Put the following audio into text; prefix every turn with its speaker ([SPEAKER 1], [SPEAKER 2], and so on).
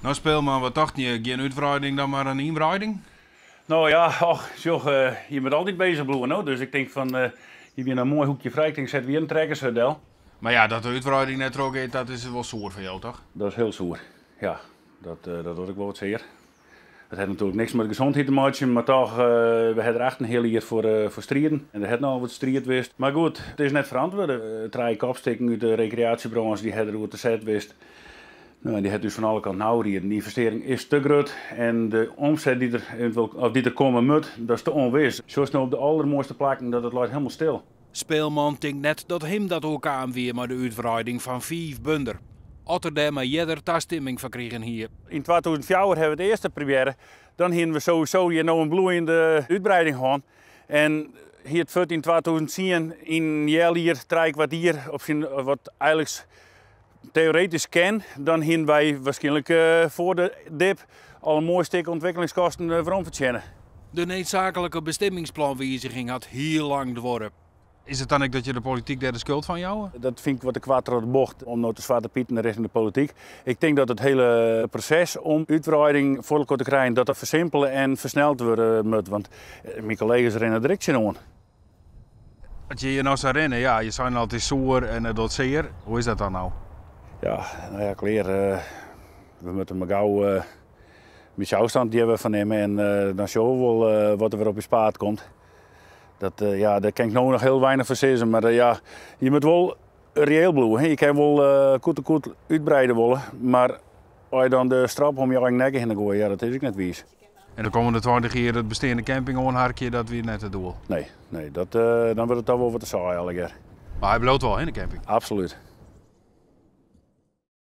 [SPEAKER 1] No Speelman, wat tochten je? Gjin útwreiding, dan mar in ynwreiding?
[SPEAKER 2] No ja, och, sjoch, je moatte altyd bezich bliuwe, no. Dus ik tink fan, hjir wie in moai hoekje frij, ik tink set wy hjir in trekkershut del.
[SPEAKER 1] Mar ja, dat de útwreiding net trochgiet, dat is wol soer foar jo, toch?
[SPEAKER 2] Dat is hiel soer, ja. Dat docht ek wol wat sear. Dat hat natuerlik niks mei de gezondheid te meitsjen, mar toch, we ha der 8,5 jier foar striden. En der hat noch wat striid west. Mar goed, it is net ferantwurde. Trije kopstikken út de rekreaasjebrânsje dy ha deroer te set west. No, en dy hat ús fan alle kanten ôfrieden. De ynvestearring is te grut en de omset dy't der eventueel, of dy't der komme moat, dat is te ûnwis. Sjochst no op de aldermoaiste plakken dat it leit hielendal stil.
[SPEAKER 1] Speelman tinkt net dat him dat oerkaam wie mei de útwreiding fan 5 bunder, as er dêr mar earder tastimming foar krigen hie.
[SPEAKER 2] Yn 2004 hawwe we it earste probearre. Dan hiene we sowieso hjir no in bloeiende útbreiding hân. En hie it fuort yn 2010 yn in healjier, trijekwart jier, op syn, wat eigenliks teoretysk kin, dan hiene wy waarskynlik foar de dip al in moai stik ûntwikkelingskosten werom fertsjinne.
[SPEAKER 1] De needsaaklike bestimmingsplanwiziging hat hiel lang duorre. Is it dan ek dat je de polityk dêr de skuld fan jouwe?
[SPEAKER 2] Dat fyn ik wat te koart troch de bocht om no te swarte piten rjochting de polityk. Ik tink dat it hiele proses om útwreiding foar elkoar te krijen, dat dat fersimpele en fersneld wurde moat. Want myn kollega's rinne der ek tsjinoan.
[SPEAKER 1] As je hjir no sa rinne, ja, je seinen al, it is soer en it docht sear. Hoe is dat dan no?
[SPEAKER 2] Ja, no ja, klear. We moatte mar gau in bytsje ôfstân hjir fan nimme en dan sjogge we wol wat der wer op ús paad komt. Dat, ja, dêr kin ik no noch hiel weinich foar sizze, mar ja, je moatte wol reëel bliuwe. Je kinne wol koet en koet útbreide wolle, mar as je dan de strop om je eigen nekke hinne goaie, ja, dat is ek net wiis.
[SPEAKER 1] En de kommende 20 jier it besteande camping oanharkje, dat wie net it doel?
[SPEAKER 2] Nee, nee, dat, dan wurdt it toch wol wat te saai allegear.
[SPEAKER 1] Mar hy bliuwt wol, hè, de camping?
[SPEAKER 2] Absolút.